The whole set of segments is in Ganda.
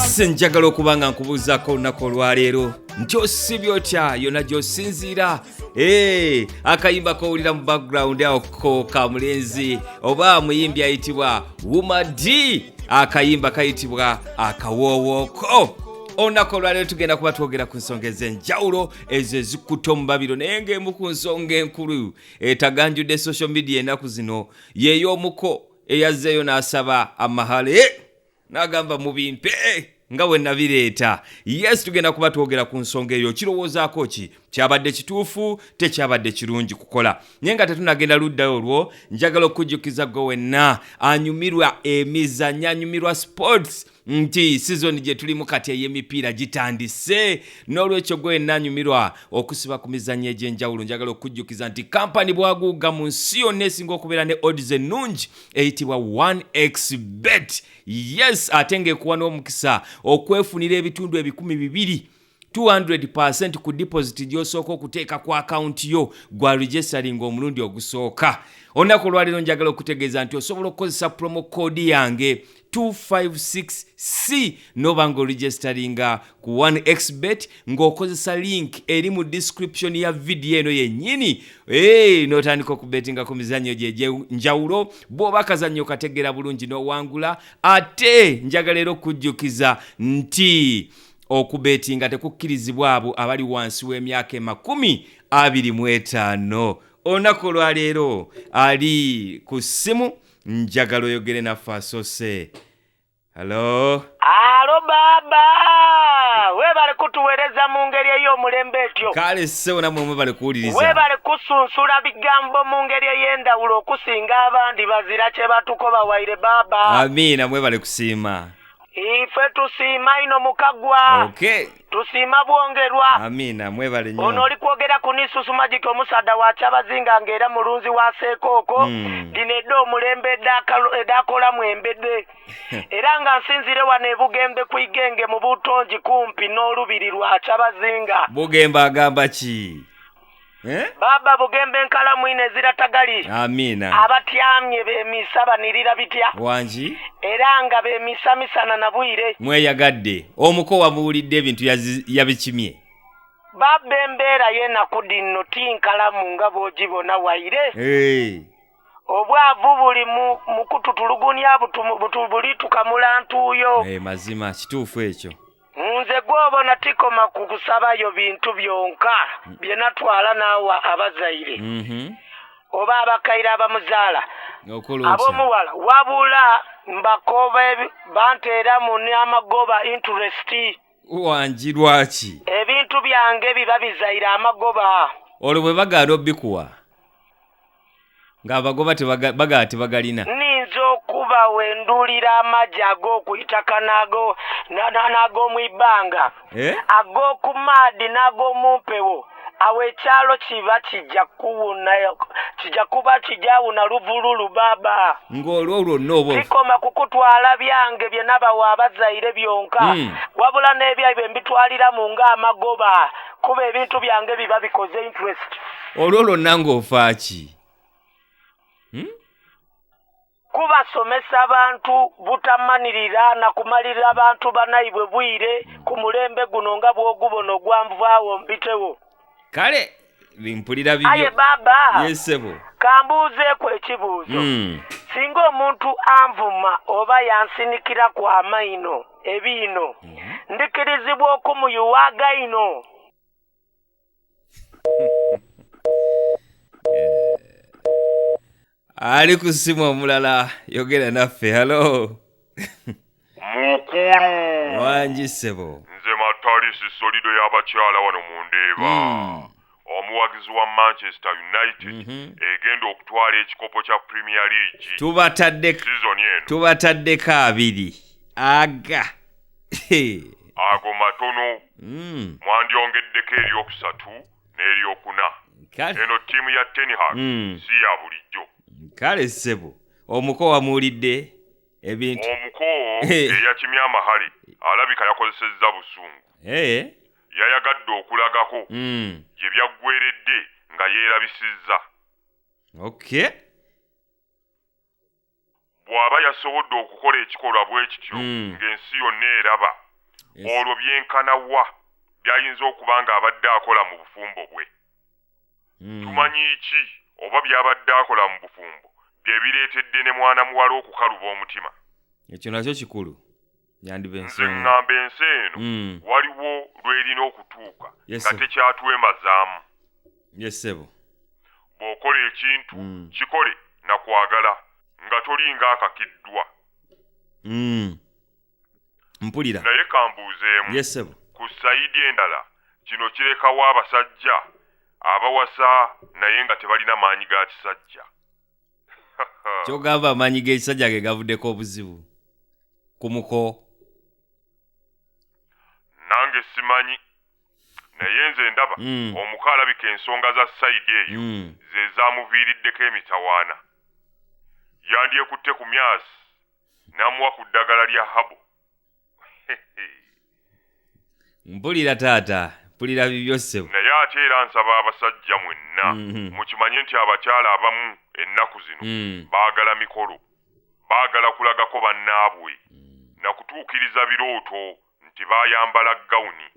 Yes, njagala okuba nga nkubuuzaako olunaku olwaleero nti osibye otya yonna gy'osinziira. Hey, akayimba kowulira mu background awo ko ka mulenzi oba muyimbi ayitibwa Wuma D, akayimba kayitibwa Akawoowooko. Olunaku olwaleero tugenda kuba twogera ku nsonga ez'enjawulo ezo ezikutte omubabiro, naye ng'emu ku nsonga enkulu etaganjudde social media ennaku zino yeey'omuko eyazzeeyo n'asaba amahale n'agamba mubimpe nga bwe nabireeta. Yes, tugenda kuba twogera ku nsonga eyo. Kirowoozaako ki? Kyabadde kituufu, tekyabadde kirungi kukola? Naye nga tetunagenda ludda olwo, njagala okujjukiza gwe wenna anyumirwa emizannyo, anyumirwa sports, nti sizoni gye tulimu kati ey'emipiira gitandise. N'olwekyo gwe wenna anyumirwa okusiba ku mizannyo egy'enjawulo, njagala okujjukiza nti kampani bwaguuga mu nsi yonna esinga okubeera ne odds ennungi eyitibwa 1x bet. Yes, ate ng'ekuwa n'omukisa okwefunira ebitundu 200, 200% ku deposit gy'osooka okuteeka ku akawunti yo gwa registering omulundi ogusooka. Olunaku olwaleero njagala okutegeeza nti osobola okukozesa promo code yange 256C noba nga oregisteringa ku 1xbet ng'okozesa link eri mu description ya vidiyo eno yennyini. Hey, n'otandika okubetinga ku mizannyo gye egy'enjawulo. Bw'oba akazannyo kategeera bulungi n'owangula. Ate njagala era okujjukiza nti okubetinga tekukkirizibwa abo abali wansi w'emyaka 25. Olunaku olwaleero ali ku ssimu njagala oyogere naffe asose. Halo. Alo baaba, weebale kutuweereza mu ngeri ey'omulembe etyo. Kale ssebo, nammwe mwebale kuwuliriza. Weebale kusunsula bigambo mu ngeri ey'endawulo okusinga abandi bazira kye batukoba waire baaba. Amiina, mwebale kusiima. Ife tusiima ino mukagwa. Okay. Tusiima bwongerwa. Amiina, mwebale Ono nnyo. oli kwogera ku Nisusu Magic, omusaadha wa Kyabazinga ng'era mulunzi wa seekooko. Dino edda omulembe edakolamu embede, era nga nsinzire wano e Bugembe ku Igenge mu Butongi kumpi n'olubiri lwa Kyabazinga. Bugembe agamba ki? Eh? Baaba, Bugembe enkalamu ino ezira tagali. Amiina. Abatyamye bemisa banirira bitya? Wangi. Era nga bemisa misana na bwire. Mweyagadde omuko wamuwulidde ebintu yabikimye. Baaba, embeera y'enaku dino ti nkalamu nga bw'ogibona waire. Hey. Obwavu buli mu kututulugunya buli tukamula ntuuyo. Hey, mazima kituufu ekyo. Nze gw'obona tikoma ku kusabayo bintu byonka bye natwala n'awa abazaire oba abakaire abamuzaala Okola otya? ab'omuwala, wabula mbakoba banteeramu n'amagoba, interest. Wangi, lwaki? Ebintu byange biba bizaire amagoba. Olwo bwe bagaana obikuwa ng'abagoba bagaa tebagalina? Ninza okuba wendulira amagi ag'okwitaka n'ag'omu ibbanga, Eh? ag'oku maadi n'ag'omu mpewo. Awo ekyalo kiba kijja kuwuna, kijja kuba kijawuna luvululu baaba. Ng'olwo lwonna oba Kikoma ku kutwala byange bye nabawa abazaire byonka, wabula n'ebyaibwe mbitwaliramu ng'amagoba, kuba ebintu byange biba bikoze interest. Olwo lwonna ng'ofa ki? Kubasomesa bantu butamanirira na kumalirira bantu banaibwe bwire ku mulembe guno nga bw'ogubona ogwanvaawo mbitewo. Kale mpulira Aye bibyo. Baaba, Yesebo. Kambuuzeeku ekibuuzo. Singa omuntu anvuma oba yansinikiraku amaino ebiino, ndikirizibwa okumuyuwa againo? Ali ku ssimu omulala, yogera naffe. Halo. Mukulu. Wangi ssebo. Nze Matalisi Solido y'abakyala wano mu Ndeeba, omuwagizi wa Manchester United egenda okutwala ekikopo kya Premier League Tubatadde sizoni eno. Tubataddeko abiri aga. Ago matono. Mwandyongeddeko eryokusatu n'eryokuna. Kale. Eno ttiimu ya Ten Hag si ya bulijjo. Kale ssebo, omuko wamuwulidde ebintu. Omuko eyakimye amahale alabika yakozesezza busungu. Yayagadde okulagako gye byaggweredde nga yeerabisizza. Bw'aba yasobodde okukola ekikolwa bwe kityo ng'ensi yonna eraba. Yes. Olwo byenkana wa by'ayinza okuba ng'abadde akola mu bufumbo bwe? Tumanyi ki oba by'abadde akola mu bufumbo bye bireetedde ne mwana muwala okukaluba omutima? Ekyo nakyo kikulu, yandiba Nze ensonga. ŋŋamba ensi eno waliwo lw'erina okutuuka Yes, nga sir. tekyatwemazaamu. Yes, ssebo. Bw'okola ekintu kikole na kwagala nga tolinga akakiddwa. Mpulira. Naye kambuuzeemu. Yes, ssebo. Ku sayidi endala kino kirekawo abasajja abawasa naye nga tebalina maanyi ga kisajja. Kyogamba amaanyi g'ekisajja ge gavuddeko obuzibu ku muko? Nange simanyi, naye nze ndaba omuko alabika ensonga za sayidi eyo ze zaamuviiriddeko emitawaana. Yandyekutte ku myasi n'amuwa ku ddagala lya habo. Mpulira taata, mpulira bibyo ssebo. Naye ate era nsaba abasajja mwenna mukimanye nti abakyala abamu ennaku zino baagala mikolo, baagala kulagako bannaabwe na kutuukiriza birooto nti baayambala gawuni.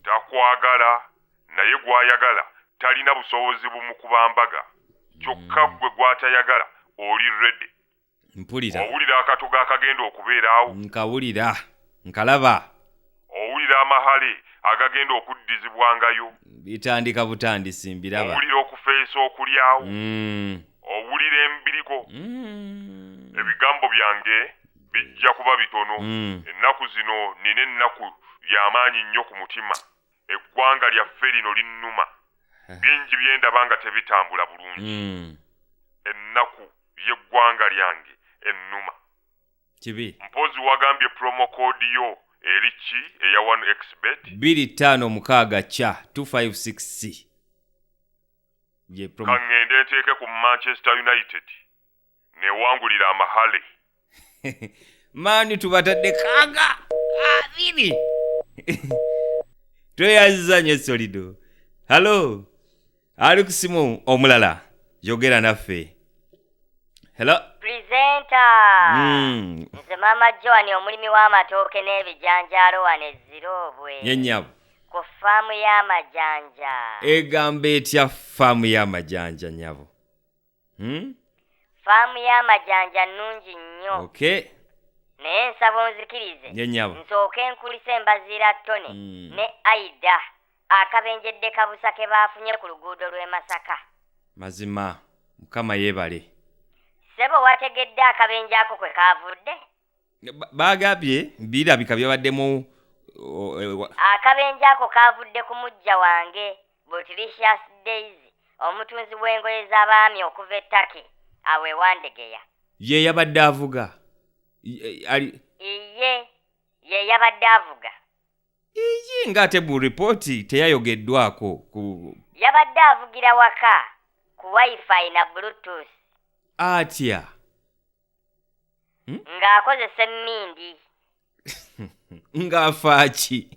Takwagala, naye gw'ayagala talina busobozi bumukuba mbaga, kyokka ggwe gw'atayagala oli rede. Mpulira. Owulira akatogo akagenda okubeeraawo? Nkawulira, nkalaba. Owulira amahale agagenda okuddizibwangayo? Bitandika butandisi, mbiraba. Owulira okufeesa okulyawo? Owulira embirigo? Ebigambo byange bijja kuba bitono. Ennaku zino nina ennaku y'amaanyi nnyo ku mutima. Eggwanga lyaffe lino linnuma. Bingi bye ndaba nga tebitambula bulungi. Ennaku y'eggwanga lyange ennuma. Kibi. Mpozi wagambye promo code yo eri ki eya 1xbet? 256 ca 256c ye promo. Kaŋŋende nteeke ku Manchester United newangulira amahale. Maani tubatadde kanga abiri. Tweyanziza nnyo Solido. Hallo, ali ku simu omulala, yogera naffe. Hello. Presenter. Nze Maama Joan, omulimi w'amatooke n'ebijanjaalo wano e Ziroobwe Ye nnyabo. ku faamu y'amajanja. Egamba etya faamu y'amajanja, nnyabo? Faamu y'amajanja nnungi nnyo. Naye nsaba onzikirize Ye nnyabo. nsooke nkulisa embaziira Tone ne Aida akabenjedde kabusa ke baafunye ku luguudo lw'e Masaka. Mazima Mukama yeebale. Ssebo, wategedde akabenje ako kwe kaavudde? Baagambye birabika byabaddemu Akabenje ako kaavudde ku muggya wange Butilicious Daisy, omutunzi w'engoye z'abaami okuva e Turkey awo e Wandegeya. Ye yabadde avuga? Ali Iye, ye yabadde avuga. Iyi, ng'ate mu ripooti teyayogeddwako ku Yabadde avugira waka ku wifi na bluetooth. Atya? Ng'akozesa emmindi. Ng'afaaki?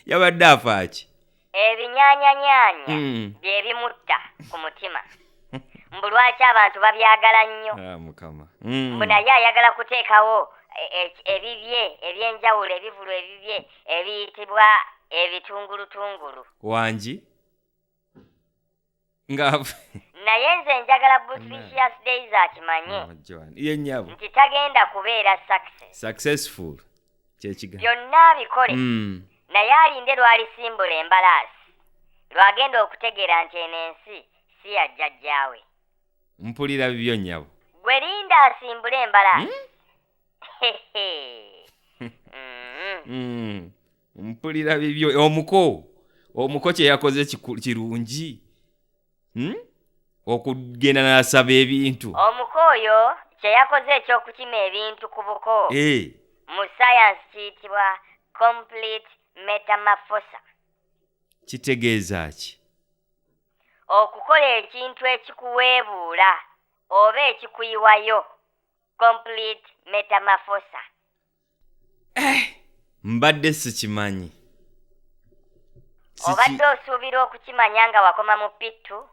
Yabadde afaaki? Ebinyaanyanyaanya bye bimutta ku mutima. Mbu lwaki abantu babyagala nnyo? Ah, Mukama. Mbu naye ayagala kuteekawo ebibye ebyenjawulo, ebivulu ebibye ebiyitibwa ebitungulutungulu. Wangi nga Naye nze njagala Butricious Days akimanye Joan. Ye nnyabo. nti tagenda kubeera success. Successful kyekigambo. Byonna abikole, naye alinde lwalisimbula embalaasi lwagenda okutegeera nti eno ensi si ya jjajjaawe. Mpulira bibyo, nnyabo. Gwe linda asimbule embalaasi. Mpulira bibyo. Omuko kye yakoze kirungi, Okugenda n'asaba ebintu. Omuko oyo kye yakoze eky'okukima ebintu ku buko mu sayansi kiyitibwa complete metamorphosis. Kitegeeza ki? Okukola ekintu ekikuweebuula oba ekikuyiwayo, complete metamorphosis. Mbadde sikimanyi. Obadde osuubira okukimanya nga wakoma mu P2?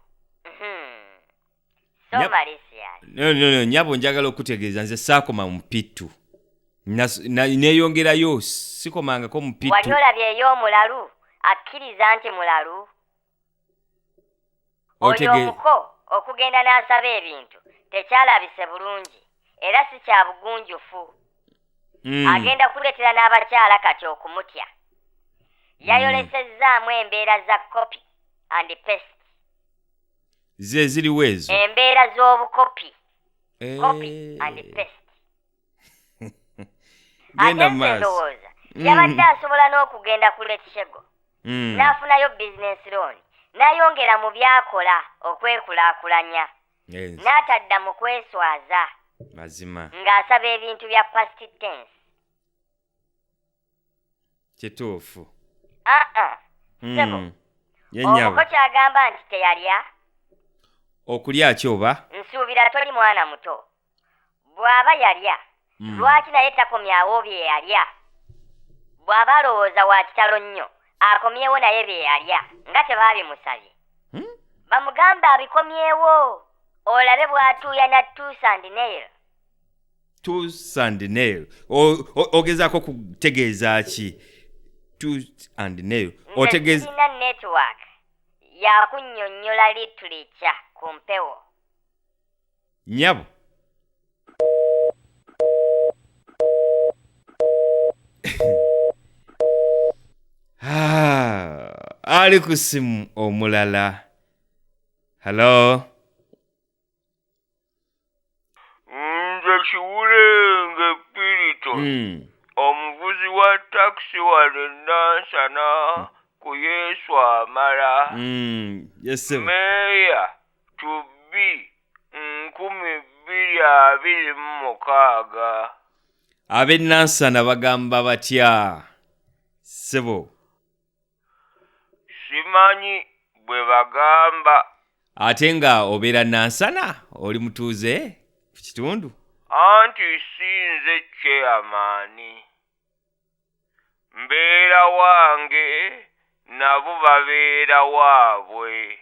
So malicious. No, no, no, nyabo, njagala okutegeeza nze saakoma mu P2. Neeyongerayo, sikomangako mu Wali P2. olabye ey'omulalu akkiriza nti mulalu? Oyo omuko okugenda n'asaba ebintu tekyalabise bulungi era si kya bugunjufu. Agenda kuleetera n'abakyala kati okumutya. Yayolesezzaamu embeera za copy and paste. Ze ziriwo ezo? Embeera z'obukopi, copy and paste. Genda Ate mu nze maaso. ndowooza yabadde asobola n'okugenda ku Letshego n'afunayo business loan, n'ayongera mu by'akola okwekulaakulanya, n'atadda mu kweswaza Mazima. ng'asaba ebintu bya past tense. Kituufu. Aa, ssebo, Ye nnyabo. omuko ky'agamba nti teyalya. Okulya ki oba? Nsuubira toli mwana muto. Bw'aba yalya, lwaki naye takomyawo bye yalya? Bw'aba alowooza wa kitalo nnyo, akomyewo naye bye yalya nga tebaabimusabye. Bamugambe abikomyewo, olabe bw'atuuya na tooth and nail. Tooth and nail. Ogezaako kutegeeza ki? Tooth and nail. Nze Otegeeza sirina network yakunnyonnyola literature ku mpewo. Nnyabo. Ah, ali ku ssimu omulala. Hello. Nze Kiwulenge Piriton, omuvuzi wa takisi wano e Nansana ku Yesu Amala. Yes, ssebo. Meeya Tubbi 2026. Ab'e Nansana bagamba batya? Ssebo. Simanyi bwe bagamba. Ate nga obeera Nansana, oli mutuuze ku kitundu? Anti si nze chairman. Mbeera wange nabo babeera waabwe.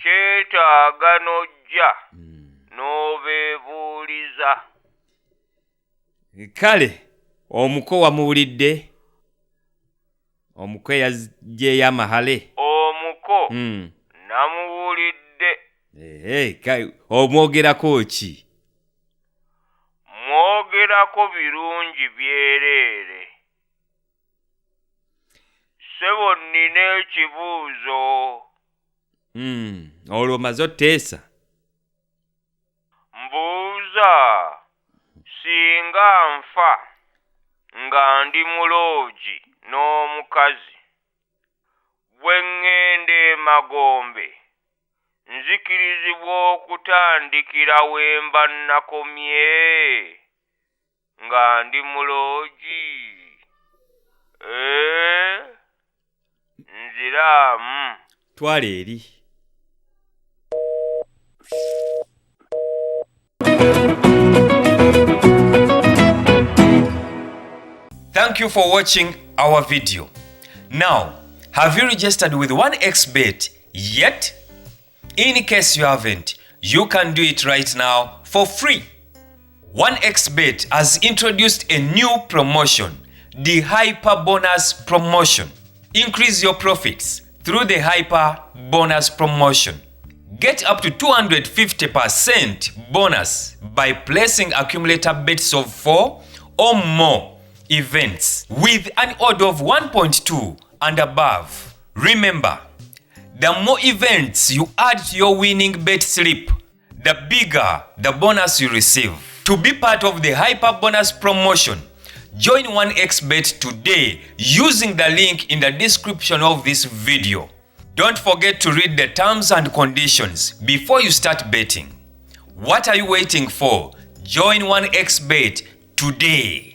Kyetaaga n'ojja n'obeebuuliza. Kale omuko wamuwulidde? Omuko eyaggyeyo amahale? Omuko namuwulidde. Omwogerako ki? Mwogerako birungi byereere. Ssebo nnina ekibuuzo. Olwo omaze oteesa? Mbuuza, singa nfa nga ndi mu loogi n'omukazi, bwe ŋŋenda emagombe, nzikirizibwa okutandikira we mba nakomye nga ndi mu loogi? Nziraamu. Twala eri. Thank you for watching our video. Now, have you registered with 1xBet yet? In case you haven't, you can do it right now for free. 1xBet has introduced a new promotion, the Hyper Bonus Promotion. Increase your profits through the Hyper Bonus Promotion. Get up to 250% bonus by placing accumulator bets of 4 or more events with an odd of 1.2 and above. Remember, the more events you add to your winning bet slip, the bigger the bonus you receive. To be part of the Hyper Bonus Promotion, join 1xBet today using the link in the description of this video. Don't forget to read the terms and conditions before you start betting. What are you waiting for? Join 1xBet today.